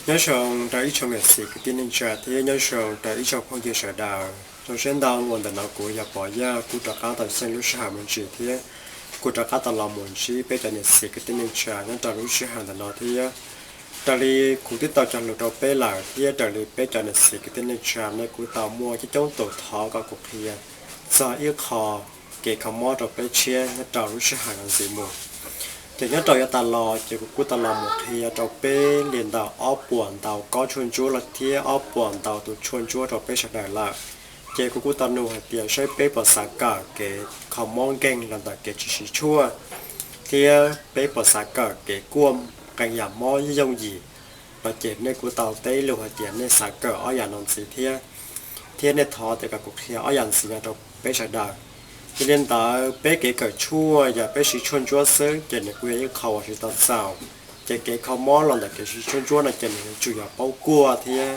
Nyob zoo rau ib tsoom niam txiv kwv tij neej tsa thiab nyob zoo rau ib tsoom phooj ywg sawv daws. Zoo siab ntau uas ntawm no kuv yog Pov Yaj kuj rov qab tau xyeej lub sij hawm me ntsis thiab kuv rov qab tau los mus ntsib peb cov niam txiv kwv tij neej tsa nyob rau lub sij hawm ntawm no thiab. Raws li kuv twb tau cog lus rau peb lawm thiab raws li peb cov niam txiv kwv tij neej tsa nej kuj tau muaj coob coob tus thov kom kuv qhia txog ib qho kev kho mob rau peb tshiab nyob rau lub sij hawm no ntxiv mus. Ces nyob rau yav tas los ces kuv kuj tau los mus qhia rau peb li ntawm ob puas ntau kob tshuaj ntsuab los thiab ob puas ntau tus tshuaj ntsuab rau peb sawv daws lawm. Ces kuv kuj tau nug hais tias saib peb puas xav kawm kev kho mob nkeeg los ntawm kev tsis siv tshuaj, thiab peb puas xav kawm kev kuaj qee yam mob yooj yim no ces nej kuj tau teb lus hais tias nej xav kawm ob yam no ntxiv thiab, thiab nej thov tias kom kuv qhia ob yam ntxiv no rau peb sawv daws. Yog li ntawd peb kev kawm tshuaj yog peb siv tshuaj ntsuab xwb ces nws kuj yog ib qho uas siv tau txaus. Ces kev kho mob los ntawm kev siv tshuaj ntsuab no ces nws yuav tsum yog paub kuaj thiab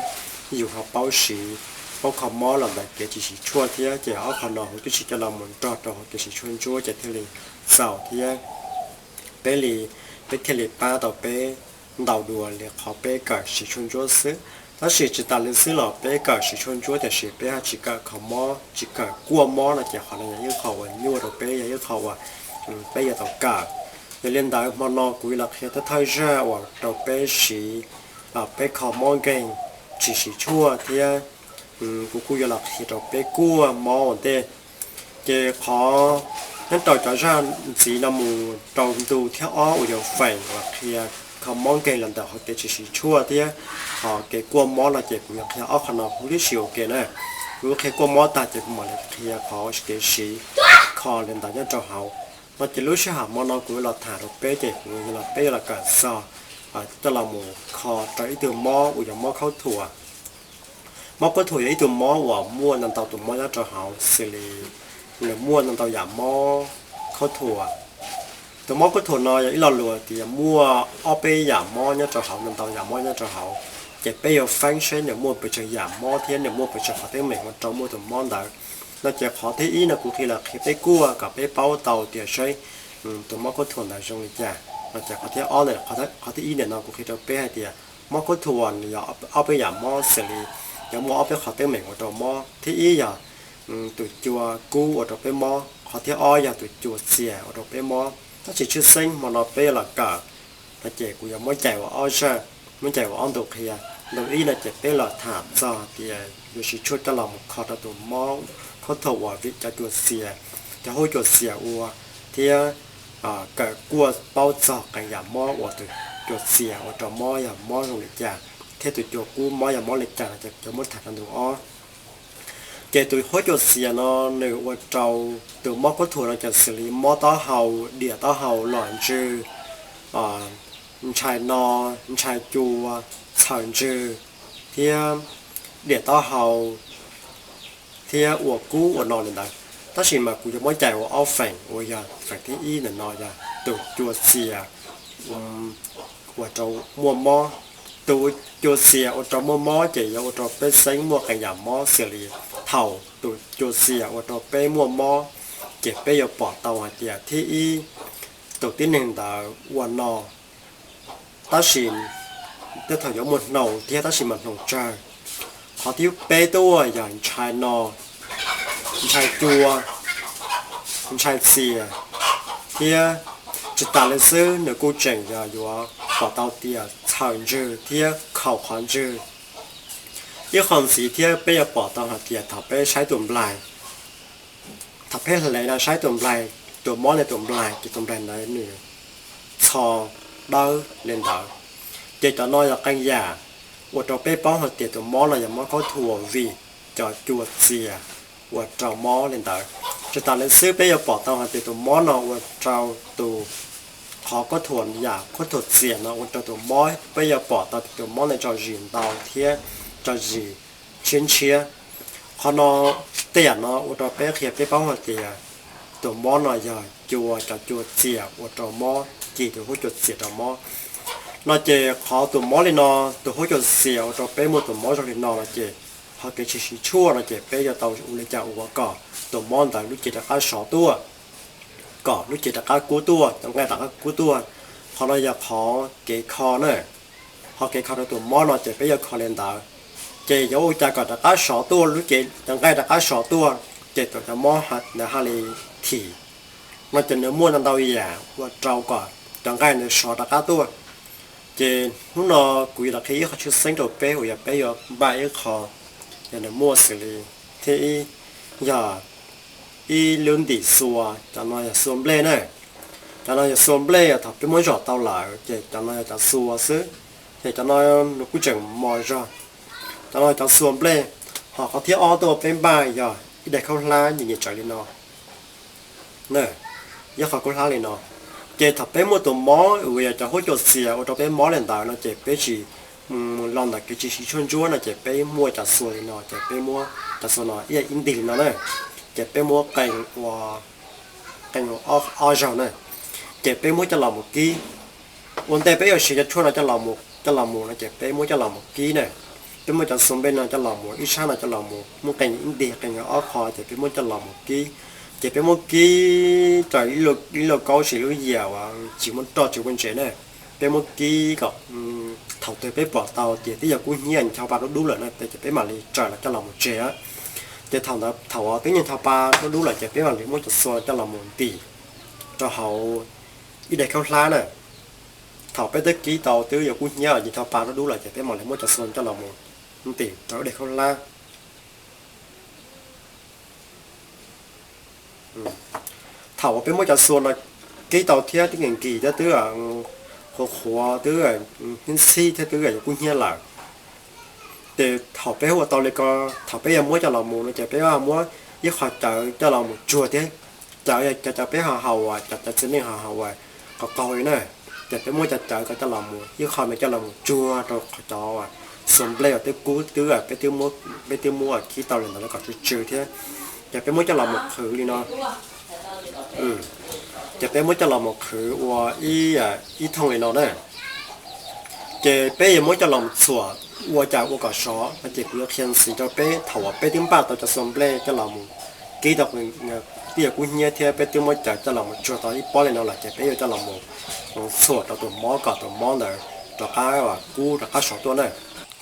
yus ho paub siv, paub kho mob los ntawm kev tsis siv tshuaj thiab ces ob qho no huv tib si coj los mus nrog rau hauv kev siv tshuaj ntsuab ces thiaj li txaus thiab peb li, peb thiaj li pab tau peb ntau dua li qhov peb kawm siv tshuaj ntsuab xwb. Tab sis tsis tas li xwb los peb kawm siv tshuaj ntsuab tiam sis peb ho tsis kawm kho mob tsis kawm kuaj mob no ces qhov no yog ib qho uas nyuaj rau peb yog ib qho uas peb yuav tau kawm. Yog li ntawd hmo no kuv yuav los qhia thawj thawj zaj uas rau peb siv, peb kho mob nkeeg tsis siv tshuaj thiab kuv kuj yuav los qhia rau peb kuaj mob ua ntej. Ces qhov nyob rau cov zaj ntxiv no mus rau ntu thib ob uas yog feem uas qhia kho mob nkeeg los ntawm qhov kev tsis siv tshuaj thiab qhov kev kuaj mob no ces kuv yuav qhia ob qho no huv tib si ua ke na. Kuv qhia kuaj mob tag ces kuv mam li qhia qhov kev siv kho li ntawd nyob rau hauv no ces lub sij hawm hmo no kuv yuav los tham rau peb ces kuv yuav los peb yuav los kawm txog coj los mus kho rau ib tug mob uas yog mob khaub thuas. Mob khaub thuas yog ib tug mob uas muaj ntau ntau tus mob nyob rau hauv xws li nws muaj ntau ntau yam mob khaub thuas. Tus mob khaub thuas no yog ib lo lus tias muaj ob peb yam mob nyob rau hauv, ntau ntau yam mob nyob rau hauv, ces peb yuav feeb saib nws muaj pes tsawg yam mob thiab nws muaj pes tsawg qhov teeb meem ua rau muaj tus mob ntawd. No ces qhov thib ib no kuv qhia los qhia peb kuaj kom peb paub tau tias saib tus mob khaub thuas ntawd zoo li cas. No ces qhov thib ob, qhov thib ib ntawm no kuv qhia rau peb hais tias mob khaub thuas nws yog ob peb yam mob xws li yog muaj ob peb qhov teeb meem ua rau mob. Thib ib yog tus cua kub ua rau peb mob, qhov thib ob yog tus cua txias ua rau peb mob. Tab sis tshwj xeeb hmo no peb yuav los kawm no ces kuv yuav muab cais ua ob zaj, muab cais ua ob ntu qhia. Ntu ib no ces peb los tham txog tias yuav siv tshuaj coj los mus kho rau tus mob khaub thuas uas vim cov cua txias, cov huab cua txias ua, thiab kawm kuaj paub txog qee yam mob uas tus cua txias ua rau mob yog mob zoo li cas, thiab tus cua kub mob yog mob li cas no ces yuav muab tham rau ntu ob. Ces tus huab cua txias no nws ua rau tus mob khaub thuas no ces xws li mob taub hau, diam taub hau, los ntsws, ntshai no, ntshai cua, txhaws ntsws, thiab diam taub hau, thiab ua kub ua no li ntawd. Tab sis mas kuv yuav muab cais ua ob feem uas yog feem thib ib ntawm no yog tus cua txias ua rau muaj mob. Tus cua txias ua rau muaj mob ces yuav ua rau peb xeeb muaj qee yam mob xws li thaum tus cua txias ua rau peb muaj mob ces peb yuav pom tau hais tias thib ib tus tib neeg ntawd ua no, tab sis tej thaum yuav muaj hnoos thiab tab sis mas hnoos tsawg. Qhov thib peb tuaj yog ntshai no, ntshai cua, ntshai txias, thiab tsis tas li xwb nws kuj tseem yog yuav pom tau tias txhaws ntsws thiab khaum qhov ntsws. Ib qho ntxiv thiab peb yuav pom tau hais tias thaum peb saib tus nplaig, thaum peb hle no saib tus nplaig, tus mob ntawd tus nplaig ces tus nplaig ntawd nws txho dawb li ntawd. Ces cov no yog qee yam ua rau peb paub hais tias tus mob no yog mob khaub thuas vim cov cua txias ua rau mob li ntawd. Tsis tas li xwb peb yuav pom tau hais tias tus mob no ua rau tus, qhov khaub thuas, yam khaub thuas txias no ua rau tus mob, peb yuav pom tau tias tus mob ntawd tso zis ntau thiab tso zis ntshiab ntshiab. Qhov no, tej yam no ua rau peb qhia peb paub hais tias tus mob no yog cua, cov cua txias ua rau mob, ci tus huab cua txias rau mob. No ces qhov tus mob li no, tus huab cua txias ua rau peb muaj tus mob zoo li no no ces qhov kev tsis siv tshuaj no ces peb yuav tau ua li cas ua kom tus mob ntawd lub cev rov qab sov tuaj, kom lub cev rov qab kub tuaj, cov nqaij rov qab kub tuaj. Qhov no yog qhov kev kho na. ho kev kho rau tus mob no ces peb yuav kho li ntawd. Ces yuav ua cas kom rov qab sov tuaj, lub cev cov nqaij rov qab sov tuaj, ces tus cov mob ntawd thiaj li thim. No ces nws muaj ntau ntau yam ua rau kom cov nqaij ntawd sov rov qab tuaj. Ces hnub no kuv yuav los qhia ib qho tshwj xeeb rau peb uas yog peb yuav npaj ib qho, yog nws muaj xws li thiab ib, yog ib lub ntim xua, cov no yog xua nplej na. Cov no yog xua nplej, thaum peb muab zom tau lawm ces cov no yog cov xua xwb, ces cov no nws kuj tseem mos zog. Cov no cov xua nplej, ho qhov thib ob tuaj peb npaj yog ib daim khaub hlab nyias nyias tsaws li no, ib qho khaub hlab li no. Ces thaum peb muaj tus mob uas yog cov huab cua txias ua rau peb mob li ntawd no ces peb tsis, los ntawm kev tsis siv tshuaj ntsuab no ces peb muaj cov xua li no ces peb muab cov xua no ib yam ib ntig li no na, ces peb muab qee ua, qee ua ob zaug na, ces peb muab coj los mus kib. Ua ntej peb yuav siv cov tshuaj no coj los, coj los mus no ces peb muab coj los mus kib na. Peb muab cov xua nplej no coj los mus ib sab no coj los mus muab qee ib ntig qee ob qho ces peb muab coj los mus kib. Ces peb muab kib raws ib lauj kaub sis lub yias uas tsis muaj roj tsis muaj ntsev na. Peb muab kib kom thaum twg peb pom tau tias twb yog kub hnyiab ncho pa dub dub lawm na ces peb mam li tsaws los coj los mus tseg. Ces thaum ntawd thaum uas twb ncho pa dub dub lawm ces peb mam li muab cov xua coj los mus ntim rau hauv ib daim khaub hlab na. Thaum peb twb kib tau twb yog kub hnyiab ncho pa dub dub lawm ces peb mam li muab cov xua coj los mus ntim rau ib daim khaub hlab. Thaum uas peb muab cov xua no kib tau thiab twb nkig thiab twb qhuav qhuav twb ntxhib ntxhib thiab twb yog kub hnyiab lawm, ces thaum peb ua tau li ko, thaum peb yuav muab coj los mus no ces peb muab ib qho cawv coj los mus tsuag thiab. Cawv yog cov cawv peb ho haus, cov cawv txiv neej ho haus uas qaug qaug li na, ces peb muab cov cawv ko coj los mus ib qho no coj los mus tsuag rau qhov cov xua nplej uas twb kub twb, peb twb muab kib tau li ntawd kom tsw tsw thiab. Ces peb muab coj los mus qhwv li no. Ces peb muab coj los mus qhwv ua ib thooj li no na. Ces peb yuav muab coj los mus txhuam ua cas ua kom sov no ces kuv yuav qhia ntxiv rau peb thaum uas peb twb npaj tau cov xua nplej coj los mus kib tau, twb yog kub hnyiab thiab peb twb muab cawv coj los mus tsuag tau ib pob li no lawm ces peb yuav coj los mus txhuam rau tus mob kom tus mob ntawd rov qab kub rov qab sov tuaj na.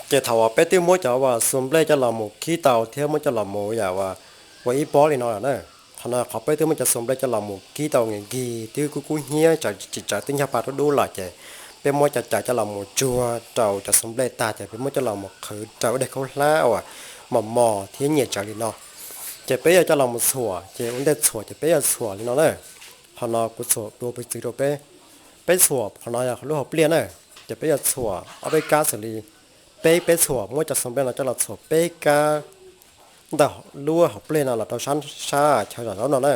Ces thaum uas peb twb muab cov uas xua nplej coj los mus kib tau thiab muab coj los mus yam uas ua ib pob li no lawm na, qhov no qhov peb twb muab cov xua nplej coj los mus kib tau nkig twb kub kub hnyiab tsis tsawv twb ncho pa dub dub lawm ces peb muab cov cawv coj los mus tsuag rau cov xua nplej tag ces peb muab coj los mus qhwv rau ib daim khaub hlab uas mos mos thiab nyias tsawv li no. Ces peb yuav coj los mus txhuam, ces ua ntej txhuam ces peb yuav txhuam li no na. Qhov no kuv txhuam dua piv txwv rau peb. Peb txhuam qhov no yog lub hauv pliaj na, ces peb yuav txhuam ob peb kab xws li peb, peb txhuam muab cov xua nplej no coj los txhuam peb kab ntawm lub hauv pliaj no los rau sab chaw zom zaub no na.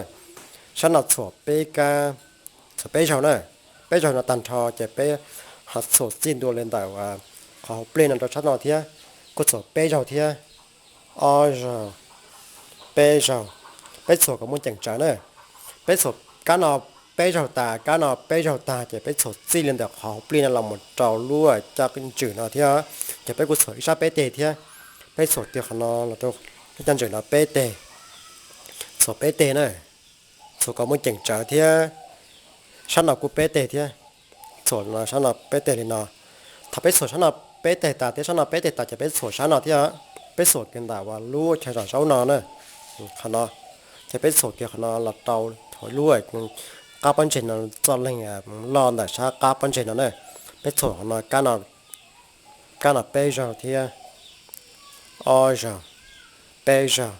Sab no txhuam peb kab, txhuam peb zaug na. Peb zaug no tag nrho ces peb ho txhuam txij ntua li ntawm qhov hauv pliaj no rau sab no thiab, kuj txhuam peb zaug thiab. Ob zaug, peb zaug, peb txhuam kom muaj ceem tsawv na. Peb txhuam kab no peb zaug tas, kab no peb zaug tag ces peb txhuam txij li ntawm qhov hauv pliaj no los mus rau lub caj ntswm no thiab. Ces peb kuj txhuam ib sab peb teg thiab. Peb txhuam kiag qhov no los rau lub caj ntswm no peb teg, txhuam peb teg na. Txhuam kom muaj ceem tsawv thiab. Sab no kuj peb teg thiab. Txhuam sab no peb teg li no. Thaum peb txhuam sab no peb teg tas thiab sab no peb teg tas ces peb txhuam sab no thiab. Peb txhuam kiag ntawm uas lub chaw zom zaub no na, qhov no. Ces peb txhuam kiag qhov no los rau hauv lub qab pob ntseg no, txoj leeg loj ntawm sab qab pob ntseg no na. Peb txhuam qhov no, kab no peb zaug thiab, ob zaug, peb zaug.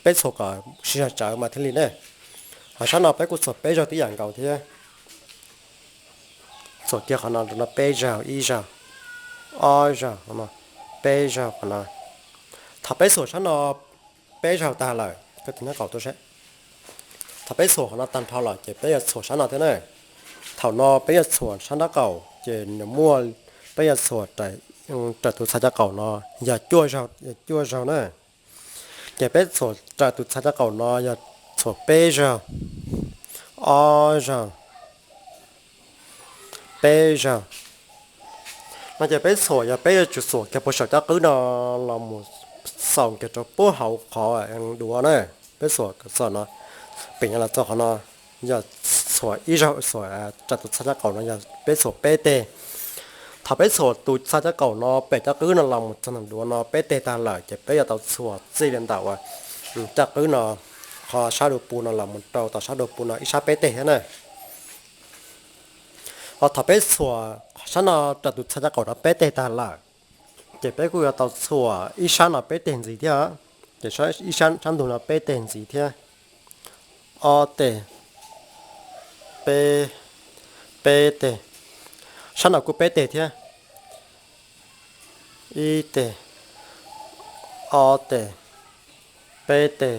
Peb txhuam kom sib zog tsawv mas thiaj li ne. Ho sab no peb kuj txhuam peb zaug tib yam nkaus thiab. Txhuam kiag qhov no rau no peb zaug, ib zaug, ob zaug, peb zaug qhov no. Thaum peb txhuam sab no peb zaug tag lawm, koj tig nab qaum tuaj seb. Thaum peb txhuam qhov no tag nrho lawm ces peb yuav txhuam sab no thiab na. Thaum no peb yuav txhuam sab nraub qaum ces nws muaj, peb yuav txhuam raws tus txha caj qaum no yog cuaj zaug, cuaj zaug na. Ces peb txhuam raws tus txha caj qaum no yog txhuam peb zaug, ob zaug, peb zaug. No ces peb txhuam yog peb yuav tsum txhuam kiag puag saum caj qwb no los mus xaus kiag rau puag hauv qhov duav na. Peb txhuam txog no, pem no los txog qhov no, yog txhuam ib zaug, txhuam raws tus txha caj qaum no yog peb txhuam peb teg. Thaum peb txhuam tus txha caj qaum no pem caj qwb no los mus txog ntua no peb teg tag lawm ces peb yuav tau txhuam txij li ntawm uas caj qwb no, qhov sab dua pus no los mus rau tom sab dua pus no ib sab peb teg thiab na. Ho thaum peb txhuam sab no rau tus txha caj qaum no peb teg tag lawm, ces peb kuj yuav tau txhuam ib sab no peb teg ntxiv thiab. Ces ib sab ntug no peb teg ntxiv thiab. Ob teg, peb, peb teg. Sab no kuj peb teg thiab. Ib teg, ob teg, peb teg.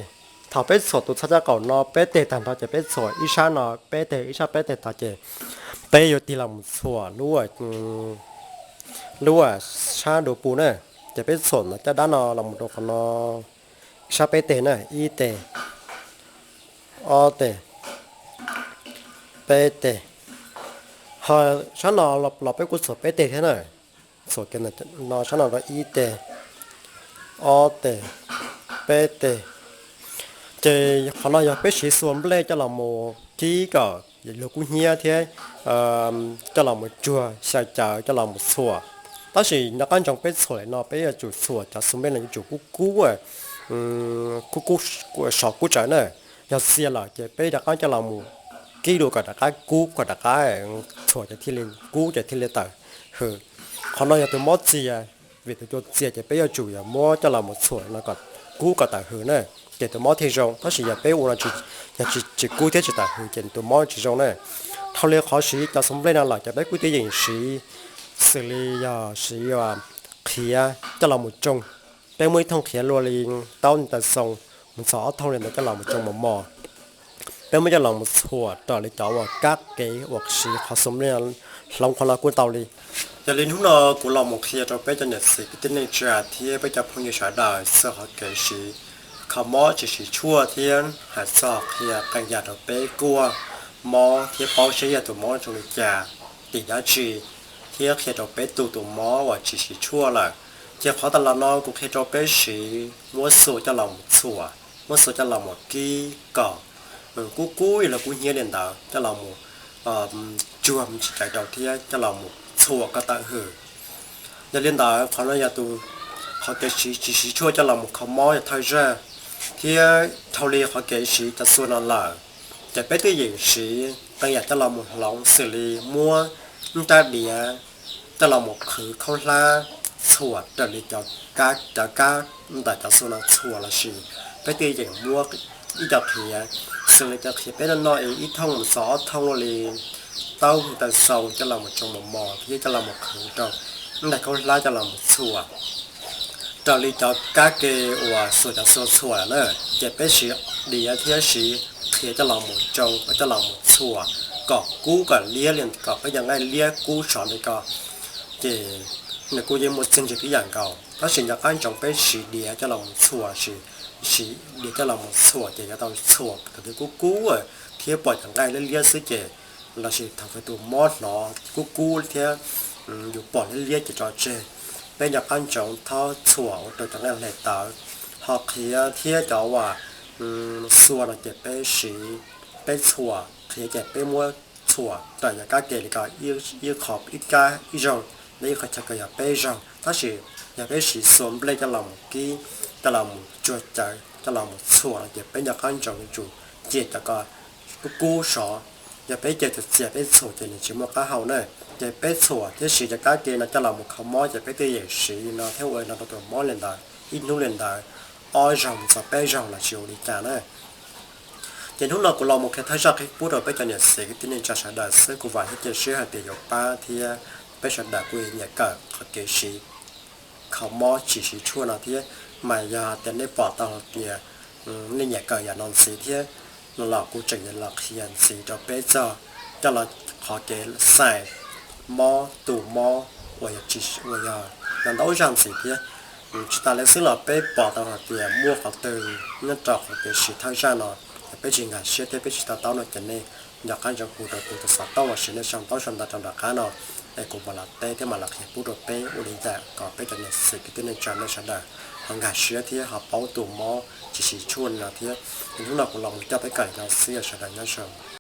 Thaum peb txhuam tus txha caj qaum no peb teg tag nrho ces peb txhuam ib sab no peb teg ib sab peb teg tag ces peb yuav tig los mus txhuam lub, lub sab dua pus na. Ces peb txhuam no caj dab no los mus rau qhov no ib sab peb teg na, ib teg, ob teg, peb teg. Ho sab no los peb kuj txhuam peb teg thiab na. Txhuam kiag no sab no rau ib teg, ob teg, peb teg. Ces qhov no yog peb siv xua nplej coj los mus kib kom luag kub hnyiab thiab coj los mus tsuag xyaw cawv coj los mus txhuam. Tab sis nco qab ntsoov peb txhuam li no peb yuav tsum txhuam cov xua nplej no yuav tsum kub kub, kub kub, sov kub tsawv na. Yog txia lawm ces peb rov qab coj los mus kib dua kom rov qab kub kom rov qab txhuam ces thiaj li kub ces thiaj li tawm hws. Qhov no yog tus mob txia, vim tus cua txia ces peb yuav tsum yog muab coj los mus txhuam no kom kub kom tawm hws na, ces tus mob thiaj zoo. Tab sis yog peb ua no yog tsis kub thiab tsis tawm hws ces tus mob tsis zoo na. Dhau li qhov siv cov xua nplej no lawm ces peb kuj twb yeem siv xws li yog siv qhiav coj los mus tsoo. Peb muab ib thooj qhiav luaj li taub taw xoo mus txog ob thooj li ntawd coj los mus tsoo mos mos. Peb muab coj los mus txhuam raws li cov uas kab ke uas siv qhov xua nplej hloov qhov no kuj tau li. Yog li hnub no kuv los mus qhia rau peb cov niam txiv kwv tij neej tsa thiab peb cov phooj ywg sawv daws txog qhov kev siv kho mob tsis siv tshuaj thiab hais txog qhia qee yam rau peb kuaj mob thiab paub seb yog tus mob zoo li cas, tim dab tsi, thiab qhia rau peb tu tus mob uas tsis siv tshuaj lawm. Ces qhov tas los no kuv qhia rau peb siv muab xua coj los mus txhuam, muab xua coj los mus kib kom kub kub ib los kub hnyiab li ntawd coj los mus tsuag tsis caiv rau thiab coj los mus txhuam kom tawm hws. Yog li ntawd qhov no yog tus, qhov kev siv tsis siv tshuaj coj los mus kho mob yog thawj zaj, thiab dhau li qhov kev siv cov xua no lawm, ces peb twb yeem siv qee yam coj los mus hloov xws li muab nrab diav coj los mus qhwv khaub hlab txhuam raws li cov kab ntawm cov xua no txhuam lossis peb twb yeem muab ib co qhiav xws li cov qhiav peb noj noj ib thooj mus txog ob thooj li taub taw xoo coj los mus tsoo mos mos thiab coj los mus qhwv rau ntawm khaub hlab coj los mus txhuam raws li cov kab ke uas xua cov xua txhuam na. Ces peb siv diav thiab siv qhiav coj los mus tsoo coj los mus txhuam kom kub kom liab li kom peb cov nqaij liab kub sov li ko, ces nws kuj yeej muaj txiaj ntsig tib yam nkaus. Tab sis nco qab ntsoov peb siv diav coj los mus txhuam lossis siv diav coj los mus txhuam ces yuav tau txhuam thaum twg kub kub thiab pom cov nqaij liab liab xwb ces lossis thaum twg tus mob hnov kub kub thiab yus pom liab liab ces tso tseg. Peb nco qab ntsoov txhob txhuam ua rau cov nqaij hle tawv. Ho qhiav thiab cov uas xua no ces peb siv, peb txhuam qhiav ces peb muab txhuam raws yog kab ke li ko, ib qho ib kab ib zaug, ib qho chaw ko yog peb zaug. Tab sis yog peb siv xua nplej coj los mus kib, coj los mus tsuag cawv, coj los mus txhuam no ces peb nco qab ntsoov yuav tsum cia cov ko kub kub sov. Yog peb cia txias txias peb txhuam ces nws tsis muaj qab hau na. Ces peb txhuam thiab siv cov kab ke no coj los mus kho mob ces peb twb yeem siv li no thiab ua li no rau tus mob li ntawd ib hnub li ntawd ob zaug mus txog peb zaug los tsis ua li cas na. Ces hnub no kuv los mus qhia thawj zaj qhib pub rau peb cov niam txiv kwv tij neej tsa sawv daws xwb, kuv vam thiab cia siab hais tias yuav pab thiab peb sawv daws kuj nyiam kawm qhov kev siv kho mob tsis siv tshuaj no thiab. Mas yog tias nej pom tau hais tias nej nyiam kawm yam no ntxiv thiab no los kuv tseem los qhia ntxiv rau peb txog coj los qhov kev xais mob tu mob uas yog ntau zaj ntxiv thiab. Tsis tas li xwb los peb pom tau hais tias muaj qhov twg nyob rau qhov kev siv thawj zaj no es peb tsis nkag siab thiab peb tsis to taub no ces nej nco qab ntsoov hu rau kuv tus xov tooj lossis nej sau ntaub sau ntawv rau nram qab no es kuv mam los teb thiab mam los qhia pub rau peb ua li cas kom peb cov niam txiv kwv tij neej tsa nej sawv daws ho nkag siab thiab ho paub tu mob tsis siv tshuaj no thiab. Hnub no kuv los mus coj peb kawm li no xwb, sawv daws nyob zoo.